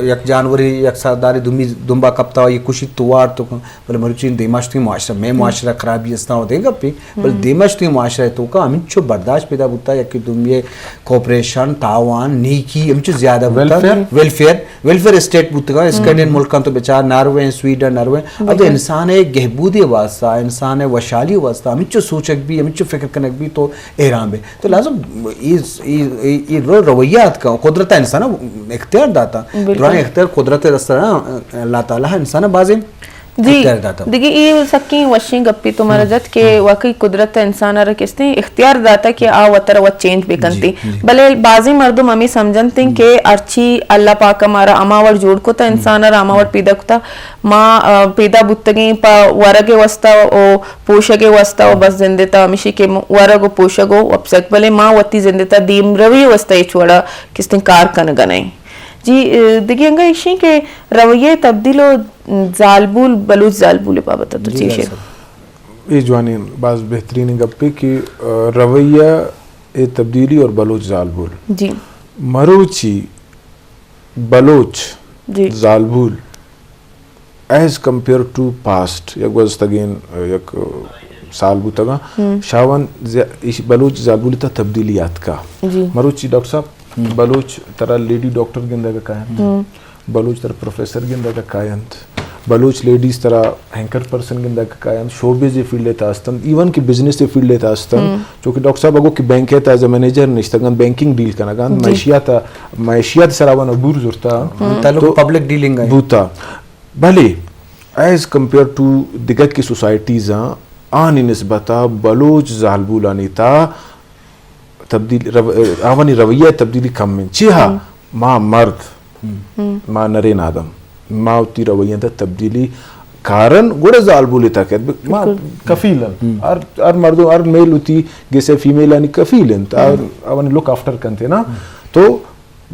یک جانورے یک سردارے دومی دمبا کپتا، یہ کشی تو وار تو کن۔ بلے مروچی دیما شتگیں معاشرہ، مئے معاشرہ خرابی استاں و دے گپے، بلے دیما شتگیں معاشرہ توکا ہمینچو برداشت پیدا بوتا، یکی دومی کوپریشن، تعاون، نیکی ہمینچو زیادہ بوتا۔ ویلفیئر؟ ویلفیئر، ویلفیئر اسٹیٹ بوتگا، اسکینڈین ملکاں تو بچار، ناروے، سویڈن، ناروے۔ اب انسان ءِ گہبودی واسطہ، انسان ءِ وشحالی واسطہ ہمینچو سوچگ بی، ہمینچو فکر کنگ بی تو حیران بے۔ تو لازم ای، ای، ای، ای رو-، رویہ اتکا، قدرت انسان اختیار داتا۔ درائیں اختیار قدرت دستا، اللہ تعالیٰ انسان بازیں جی، اختیار داتا۔ دگہ اے سکیں وشیں گپے تو مارا جت کہ واقعی قدرت انسان ء را کستیں اختیار داتا کہ آ وتر وت چینج بکنتی۔ جی، جی۔ بلے بازیں مردم ہمیں سمجھنت کہ ہرچی اللہ پاک ء مارا ہما وڑ جوڑ کتا، انسان ء را ہما وڑ پیدا کتا، ما، آ، پیدا بوتگیں پہ ورگ ء واسطہ و پوشگ ء واسطہ و بس زندے تا ہمیشی کہ م-، ورگ و پوشگ و وپسگ، بلے ما وتی زندے تا دیم روی ء واسطہ ہچ وڑا کستیں کار کنگ ء نئیں۔ جی، آ، دگہ انگا ایشیں کہ رویہ تبدیل و زالبول، بلوچ زالبول بابت تو جی، چی شے؟ اے جوانیں باز بہترین گپے کہ، آ، رویہ اے تبدیلی اور بلوچ زالبول۔ جی۔ مروچی بلوچ جی۔ زالبول ایز کمپیئر ٹو پاسٹ یا گوزتگیں، آ، یک سال بوتگاں، شاون زی-، ایش بلوچ زالبول تا تبدیلی آتکا۔ جی۔ مروچی ڈاکٹر صاحب، بلوچ ترا لیڈی ڈاکٹر گندگ کاینت، بلوچ ترا پروفیسر گندگ کاینت، بلوچ لیڈیز ترا اینکر پرسن گندگ کاینت، شوبز فیلڈ تا استنت، ایون کہ بزنس فیلڈ تا استنت، چونکہ ڈاکٹر صاحب اگو کہ بینک تا ایز اے مینیجر نشتگن، بینکنگ ڈیل کنگن، جی۔ معیشت، معیشت سرا ون عبور زرتا، تعلق تو پبلک ڈیلنگ آئی۔ بوتا۔ بلے ایز کمپیئر ٹو دگہ کہ سوسائٹیز آں، آنی نسبتا بلوچ زالبولانی تا تبدیل رو-، آوانی رویہ تبدیلی کم انت۔ چیا؟ ما مرد، ما نرین آدم، ما وتی رویہ تا تبدیلی کارن گڑا زالبول تا کرد۔ ما کفیل انت۔ ہر، ہر مردم، ہر میل وتی گسے فیمیلانی کفیل انت۔ آوانی لک آفٹر کنتے نا۔ تو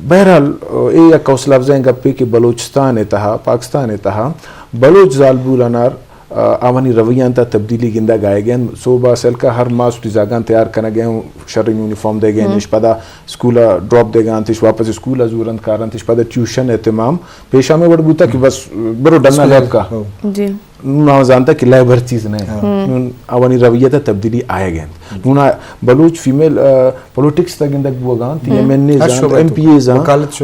بہرحال، اے یک حوصلہ افزائیں گپے کہ بلوچستان ء تہا، پاکستان ء تہا بلوچ زالبول انار، آ، آوانی رویان تا تبدیلی گندگ آئیگ انت۔ صوبہ سلکا ہر ماس وتی زاگان تیار کنگ ء، شریں یونیفارم دیگ ء، اش پدا اسکول ء ڈراپ دیگ انت، اش واپس اسکول ء زور انت کار انت، اش پدا ٹیوشن اہتمام پیش ہمیں وڑ بوتا کہ بس برو ڈنا لیب کا۔ جی۔ نون آ زانتا کہ لیبر چیز نہ انت۔ نون آوانی رویہ تا تبدیلی آئیگ انت۔ نون آ بلوچ فیمیل، آ، پولیٹکس تا گندگ بوگا انت، ایم این ایز انت، ایم پی ایز انت،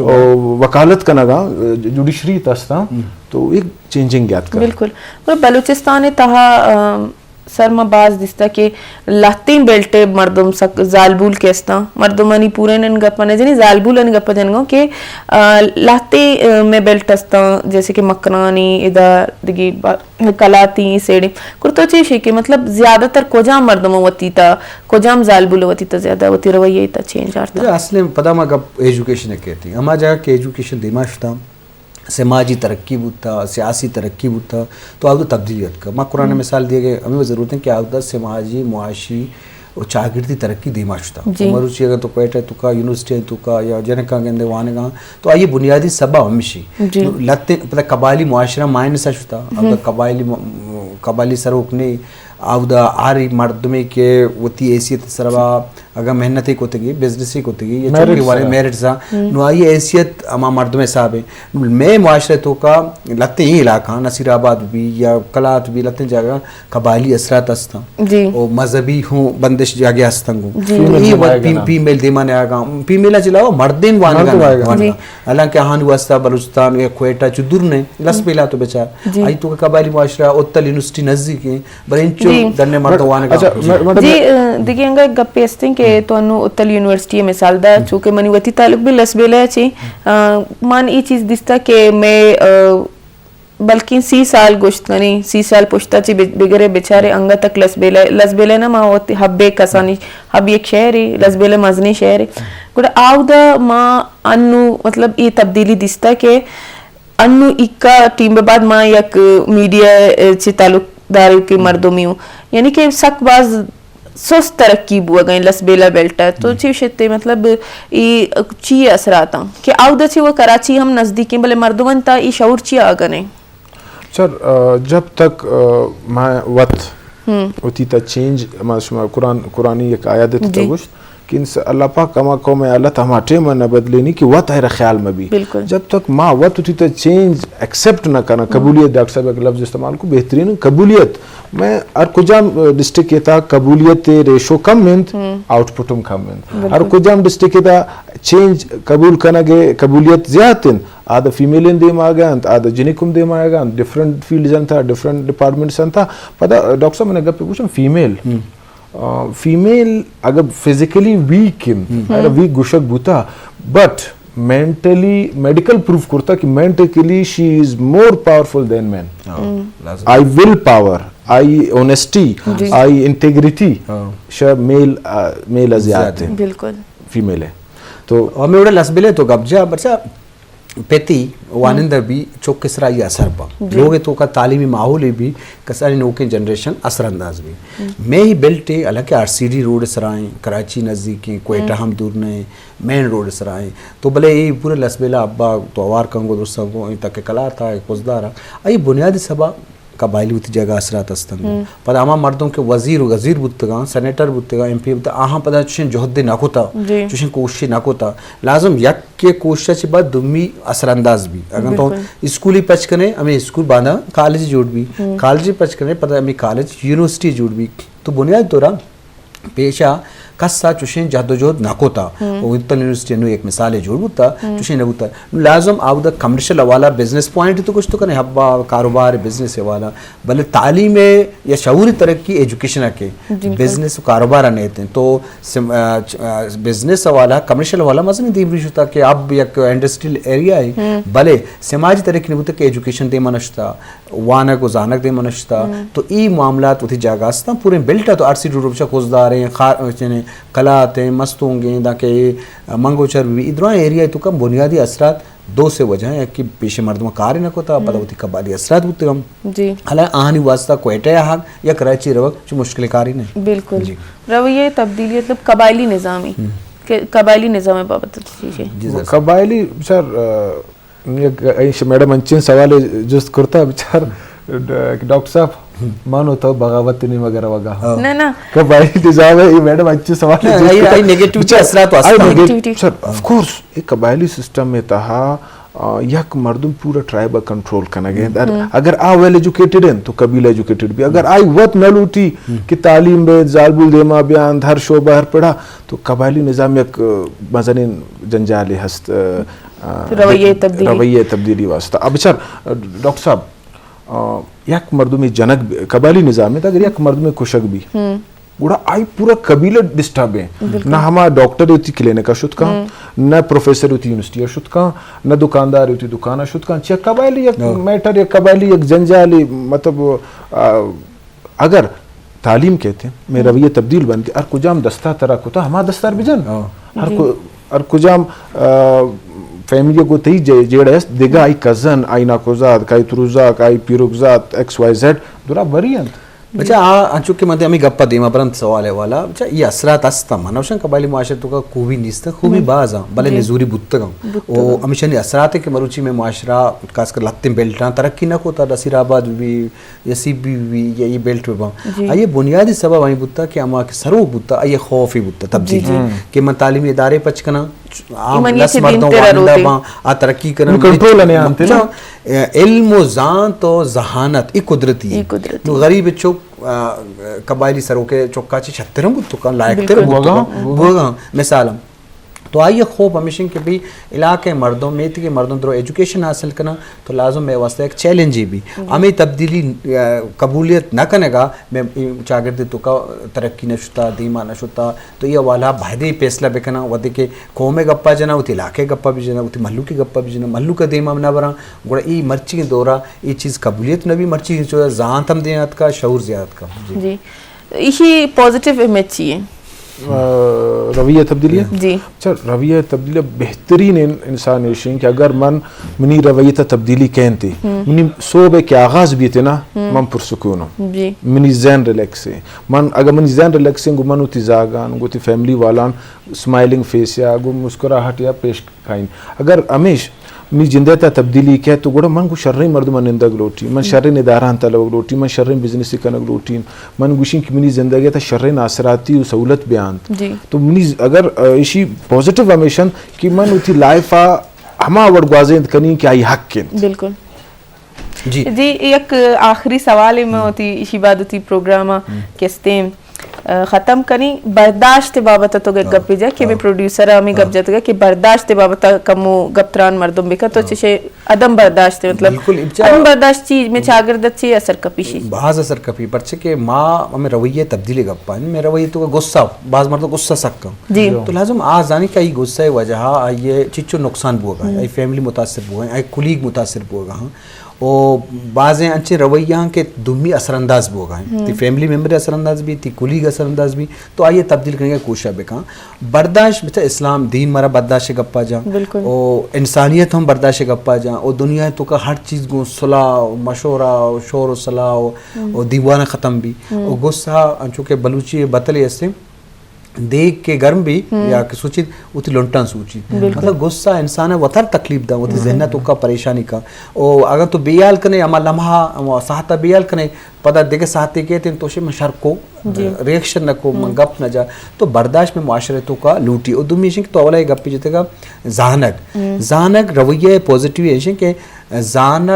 وکالت کنگا، آ، جوڈیشری تا استا، تو ایک چینجنگ یات کر۔ بالکل۔ مطلب بلوچستان تہا، آ، سر ما باز دیستا کہ لہتیں بیلٹ مردم سک زالبول کہ استاں، مردمانی پورین ان گپ نہ جنی، زالبول ان گپ جنگوں کہ، آ، لہتیں، آ، میں بیلٹ استاں، جیسے کہ مکرانی، ادا دگی با-، کلاتی، سیڑی۔ گڑا تو چے شے کہ مطلب زیادہ تر کجام مردم وتی تا، کجام زالبول وتی تا زیادہ وتی رویہ تا چینج آرتا؟ اصل پدا ما گپ ایجوکیشن کہتی، ہما جگہ کہ ایجوکیشن دیما شتا، سماجی ترقی بوتا، سیاسی ترقی بوتا، تو آودا تبدیلی اتکا۔ ما قرآن مثال دیے گئے، ہمیں ضرورت ہے کہ آودا سماجی، معاشی و چاگردی ترقی دیما شتا۔ جی۔ مروچی اگر تو کوئٹہ تو کا، یونیورسٹی تو کا، یا جنکاں گندے وانگاں، تو آئی بنیادی سبب ہمشی۔ جی۔ لتے پتہ قبائلی معاشرہ مائنس شتا، آودا قبائلی م-، قبائلی سروک نے، آودا ہر مردمے کہ وتی حیثیت سروا اگاں محنت کتگی، بزنس کتگی، یا چونکہ والے میرٹس آ، نو آئی حیثیت ہما مردم حساب ہے۔ میں معاشرے تو کا لتے ہی علاقہ، نصیر آباد بھی یا کلات بھی، لتے جگہ قبائلی اثرات ہستاں۔ جی۔ او مذہبی ہوں بندش جاگے ہستنگو۔ جی۔ تو یہ وقت فیمیل دیما نے آگا، فیمیل چلاو مردین وانگا۔ جی۔ حالانکہ آہانی واسطہ بلوچستان یا کوئٹہ چو دور نے، لس بیلا تو بچار۔ جی۔ آئی تو قبائلی معاشرہ، اتل یونیورسٹی نزدیک ہیں، بلے انچو جی۔ ڈنے مردم وانگا۔ اچھا، جی۔ مڈ-، مڈ-، جی، اہ، دگہ انگا گپے استیں کہ تو انو اتل یونیورسٹی مثال دا، چونکہ منی وتی تعلق بھی لسبیلہ چی، اہ، من ای چیز دیستا کہ میں، اہ، بلکیں سی سال گوشت کنی، سی سال پشتا چی بگرے بچارے انگا تک لسبیلہ، لسبیلہ نا ما وتی حبے کسانی، حب یک شہری، لسبیلہ مزنی شہری۔ گڑا آودا ما انو مطلب ای تبدیلی دیستا کہ انو ایکا ٹیم بعد ما یک میڈیا چی تعلق داری کہ مردمی ہوں، یعنی کہ سک باز سست ترقی بوگا ہیں لسبیلہ بیلٹ ء۔ تو چی شتے مطلب ای چی اثرات ہیں کہ آودا چی و کراچی ہم نزدیک ہیں، بلے مردمان تا ای شعور چی آگنے؟ سر، آ، جب تک، آ، ما وت وتی تا چینج، ما شما قرآن، قرآنی یک آیت دیتا جی۔ گوشت کہ انس-، اللہ پاک ہما قوم ء حالت ہما ٹائم ء نہ بدلینی کہ وت آئرا خیال مہ بی۔ بالکل۔ جب تک ما وت وتی تا چینج ایکسپٹ نہ کناں، قبولیت، ڈاکٹر صاحب ایک لفظ استعمال کو، بہترین قبولیت۔ میں ہر کجام ڈسٹرکٹ ء تا قبولیت ء ریشو کم انت، آؤٹ پٹ ہم کم انت۔ بالکل۔ ہر کجام ڈسٹرکٹ ء تا چینج قبول کنگ ء قبولیت زیات انت۔ آ دا فیمیل ان دیم آگا انت، آ دا جنک ہم دیم آگا انت، ڈفرنٹ فیلڈز انت، ڈفرنٹ ڈپارٹمنٹس انت۔ پدا ڈاکٹر صاحب، من گپ گوشم فیمیل۔ آ، فیمیل اگر فزیکلی ویک انت، اگر ویک گوشگ بوتا، بٹ مینٹلی، میڈیکل پروف کرتا کہ مینٹلی شی از مور پاورفل دین مین۔ ہاں، لازم۔ آئی ول پاور، آئی اونیسٹی، جی۔ آئی انٹیگریٹی، ہاں۔ شا میل، آ، میل ءَ زیات زیات ہے۔ بالکل۔ فیمیل ہے۔ تو ہمیں وڑا لس بلے تو گپ جا، بچا پتی وانندہ بھی چوک سرا یہ اثر با۔ جی۔ لوگ تو کا تعلیمی ماحول بھی کسانی نوکیں جنریشن اثر انداز بھی۔ میں ہی بیلٹ ہے، حالانکہ آر سی ڈی روڈ سرائیں، کراچی نزدیک ہیں، کوئٹہ ہم دور نہیں، مین روڈ سرائیں۔ تو بلے یہ پورے لس بلا ابا تو اوار کنگو درسا گو، تک کلا تھا، کزدارا۔ اے بنیادی سبب قبائلی وتی جگہ اثرات استنگ۔ پدا ہما مردم کہ وزیر و گزیر بوتگاں، سینیٹر بوتگاں، ایم پی بوتگاں، آہاں پدا چشیں جہد نہ کتا، جی۔ چشیں کوشش نہ کتا۔ لازم یک کے کوشش چہ بعد دومی اثر انداز بھی۔ اگر تو بالکل۔ اسکولی پچ کنے، ہمیں اسکول باندا کالج جوڑ بھی، کالج پچ کنے، پدا ہمیں کالج یونیورسٹی جوڑ بھی۔ تو بنیاد طورا پیشا کس ءَ چوشیں جہد و جہد نہ کتا۔ و ویلٹن یونیورسٹی انو یک مثالے جوڑ بوتا، چوشیں نہ بوتا۔ نو لازم آودا کمرشل حوالہ، بزنس پوائنٹ تو کچھ تو کنے، حبا کاروبار، بزنس حوالہ، بلے تعلیم یا شعوری ترقی ایجوکیشن ءَ کہ جی، بالکل۔ بزنس و کاروبار ءَ نیتیں۔ تو سم-، آ، چ-، آ، بزنس حوالہ، کمرشل حوالہ مزنی دیمروی شتا کہ اب یک انڈسٹریل ایریا ہے، بلے سماجی ترقی نہ بوتا کہ ایجوکیشن دیما نشتا۔ وانگ و زانگ دیم نشتا۔ تو ای معاملات وتی جاگہ استاں، پوریں بیلٹ ءَ تو آر سی ڈی روڈ چا کزداریں، خار-، یعنی کلاتیں، مستونگیں، داں کہ منگوچر بھی، ادرائیں ایریا تو کم بنیادی اثرات دو سے وجہ ہیں، یکی پیش مردم کار نہ کتا، پدا وتی قبائلی اثرات بوتے ہم۔ جی۔ حالا آہانی واسطہ کوئٹہ آہگ یا کراچی روگ چو مشکل کاری نہیں۔ بالکل۔ جی۔ رویہ تبدیلی مطلب قبائلی نظامی، کہ قبائلی نظام بابت چیزیں۔ جی سر۔ قبائلی سر، آ، یک، ایش میڈم انچیں سوالے جست کرتا بچار، ڈ-، ڈاکٹر صاحب، مانو تو بغاوت نیمگ ءَ روگا۔ ہاں۔ نہ، نہ۔ قبائلی نظام ہے، یہ میڈم انچیں سوالے نہ، جست آئی، کرتا۔ آئی نیگیٹیوٹی بچار، اثرات آئی واسطہ۔ نیگیٹیوٹی۔ سر، آف کورس، یہ قبائلی سسٹم میں تہا، آ، یک مردم پورا ٹرائب ءَ کنٹرول کنگ ءَ۔ اگر آ ویل ایجوکیٹڈ ہیں تو قبیلہ ایجوکیٹڈ بھی۔ اگر آئی وت نہ لوٹی کہ تعلیم بے، زالبول دیما بیان، ہر شعبہ، ہر پڑا، تو قبائلی نظام یک، آ، مزنیں جنجالے ہست، آ، آ، رویہ تبدیلی۔ رویہ تبدیلی واسطہ۔ اب بچار، آ، ڈاکٹر صاحب، آ، یک مردمے جنگ بی، قبائلی نظام ہے، تو اگر یک مردمے کشگ بی، گڑا آئی پورا قبیلہ ڈسٹرب ہے۔ نہ ہما ڈاکٹر وتی کلینک ءَ شت کن، نہ پروفیسر وتی یونیورسٹی ءَ شت کن، نہ دکاندار وتی دکان ءَ شت کن۔ چیا قبائلی یک میٹر، یک قبائلی یک جنجالے، مطلب، آ، اگر تعلیم کہتے ہیں، میں رویہ تبدیل بنتے، ہر کجام دستا ترا کتا، ہما دستا بجن۔ ہر کو-، ہر کجام، آ، فیملی کو تئی جے-، جیڑہ است، دگہ آئی کزن، آئی ناکوزاد، آئی تروزاک، آئی پیروکزاد، ایکس وائی زیڈ، درا بری انت۔ بچا، آ، انچو کہ من ہمیں گپا دیما برنت سوال ہے والا، بچا، یہ اثرات است، من اوشن قبائلی معاشرے تو کا خوبی نیست، خوبی باز ہیں، بلے نزوری بوتگاں۔ او ہمیشہ نی اثرات ہے کہ مروچی میں معاشرہ، خاص کر لتیں بیلٹاں ترقی نہ کوتا، نصیر آباد بھی، یسیب بی بی یا یہ بیلٹ بہ باں۔ آئی بنیادی سبب آئی بوتا کہ ہما کہ سروک بوتا، آئی خوف ہی بوتا تبدیلی۔ کہ من تعلیمی ادارے پچ کناں، عام لس مردم وانندہ باں، آ ترقی کناں، کنٹرول نے آنتے نا۔ علم و زانت و ذہانت، ای قدرتی ہے۔ نو غریب چک، آ، قبائلی سروک چکا چی شترم بوتو کن، لائق تر بوتو کن۔ بوگاں، مثالم۔ تو آئی خوف ہمیشن کہ بھئی علاقے مردم، میتگے مردم درو ایجوکیشن حاصل کناں، تو لازم مئے واسطہ ایک چیلنج ہی بھی۔ ہمیں تبدیلی، آ، قبولیت نہ کنگا، میں چاگردے تو کا ترقی نہ شتا، دیما نہ شتا، تو یہ والا بہدے فیصلہ بکناں، ودے کہ قوم گپا جنا، وتی علاقے گپا بھی جنا، وتی مہلوک گپا بھی جنا، مہلوک دیما نہ برا، گڑا ای مرچی دورا ای چیز قبولیت نہ بھی، مرچی چو زانت ہم دے آتکا، شعور زیادہ کا۔ جی۔ ایشی پازیٹیو امیج چی ہے؟ آ، رویہ تبدیلی ہے؟ جی۔ اچھا، رویہ تبدیلی بہترین ان-، انسان ایشین کہ اگر من منی رویہ تا تبدیلی کہنتی، منی صبح کے آغاز بھی تھے نا، من پرسکون ہوں۔ جی۔ منی ذہن ریلیکس ہے۔ من، اگر منی ذہن ریلیکس ہے، گو من ہوتی زاگان، گو تی فیملی والان، سمائلنگ فیس یا گو مسکراہٹ یا پیش کائن۔ اگر ہمیش منی جندے تا تبدیلی کئیت تو گڑا من گو شریں مردم نندگ لوٹی، من شریں ادارہ انت لوگ لوٹی، من شریں بزنس کنگ لوٹی، من گوشین کہ منی زندگی تا شریں آسراتی و سہولت بیانت۔ جی۔ تو منی ز-، اگر، آ، ایشی پازیٹیو ہمیشن کہ من وتی لائف آ ہما وڑ گوازینت کنی کہ آئی حق انت۔ بالکل۔ جی۔ جی، یک آخری سوال ہے، میں وتی ایشی بعد وتی پروگرام آ کستیں۔ ختم کنی، برداشت بابت تو گپے جا کہ میں پروڈیوسر ہمیں گپ جتگا کہ برداشت بابت کمو گپ تران مردم بکن تو چشے عدم برداشت، مطلب، بالکل، ابچا عدم برداشت چی میں چاگرد چی اثر کپی شی؟ باز اثر کپی، پرچہ کہ ما ہمیں رویہ تبدیلی گپا ہیں، میں رویہ تو غصہ، باز مردم غصہ سکا۔ جی۔ تو لازم آ زانی کہ ای غصہ وجہ آئیے چچو نقصان بوگا، آئی فیملی متاثر بوگا، آئی کلیگ متاثر بوگا، ہاں۔ او بازیں انچیں رویہ ہاں کہ دومی اثر انداز بوگا ہیں۔ تی فیملی ممبر اثر انداز بھی، تی کلیگ اثر انداز بھی، تو آئیے تبدیل کرنے کا کوشش بکاں۔ برداشت بچا اسلام دین مارا برداشت گپا جاں۔ بالکل۔ او انسانیت ہم برداشت گپا جاں۔ او دنیا تو کا ہر چیز گوں صلاح و مشورہ و شور و صلاح و، و دیوانہ ختم بھی۔ او غصہ انچو کہ بلوچی بتلے استے، دیگ کہ گرم بی یا کہ سوچیت، وتی لنٹاں سوچیت۔ بالکل۔ مطلب غصہ انسان ء وتر تکلیف دا، وتی ذہن ء توکا پریشانی کا۔ او اگر تو بیال کنے، ہما لمحہ، ہما ساعت ء بیال کنے، پدا دگہ ساعتے کیت انت تو شے من شر کو، ریئیکشن نہ کو، من گپ نہ جا۔ تو برداشت میں معاشرے توکا لوٹی۔ او دومی ایشیں کہ تو اولا یہ گپی جتگا زانگ۔ زانگ رویہ پازیٹیو ایشیں کہ زانگ،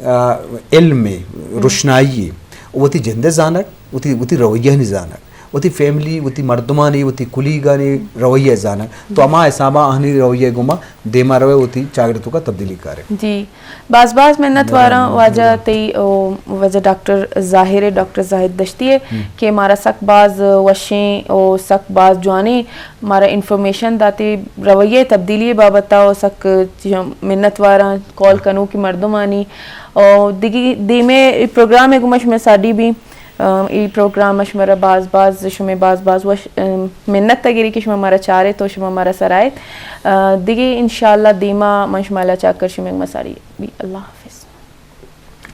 آ، علم، روشنائی، وتی جند زانگ، وتی، وتی رویہ نی زانگ۔ وتی فیملی، وتی مردمانی، وتی کلیگانی رویہ زانگ۔ تو ہما حسابا آہانی رویہ گوما دیما روے، وتی چاگرد توکا تبدیلی کارے۔ جی، باز باز منت واراں واجہ تئی، او، واجہ ڈاکٹر ظاہر، ڈاکٹر زاہد دشتی ہے کہ مارا سک باز وشیں او سک باز جوانیں مارا انفارمیشن داتے رویہ تبدیلی بابت او سک منت واراں کال کنوکی مردمانی۔ او دگی دیمے پروگرام گوما شمے ساڈی بھی۔ ام، ای پروگرام ء شمارا باز باز، شمے باز باز وش، ام، منت ء گری کہ شما مارا چارت و شما مارا سرایت۔ ا، دگہ انشاءاللہ دیما من شما لاچار کر شمے مساری بی۔ اللہ۔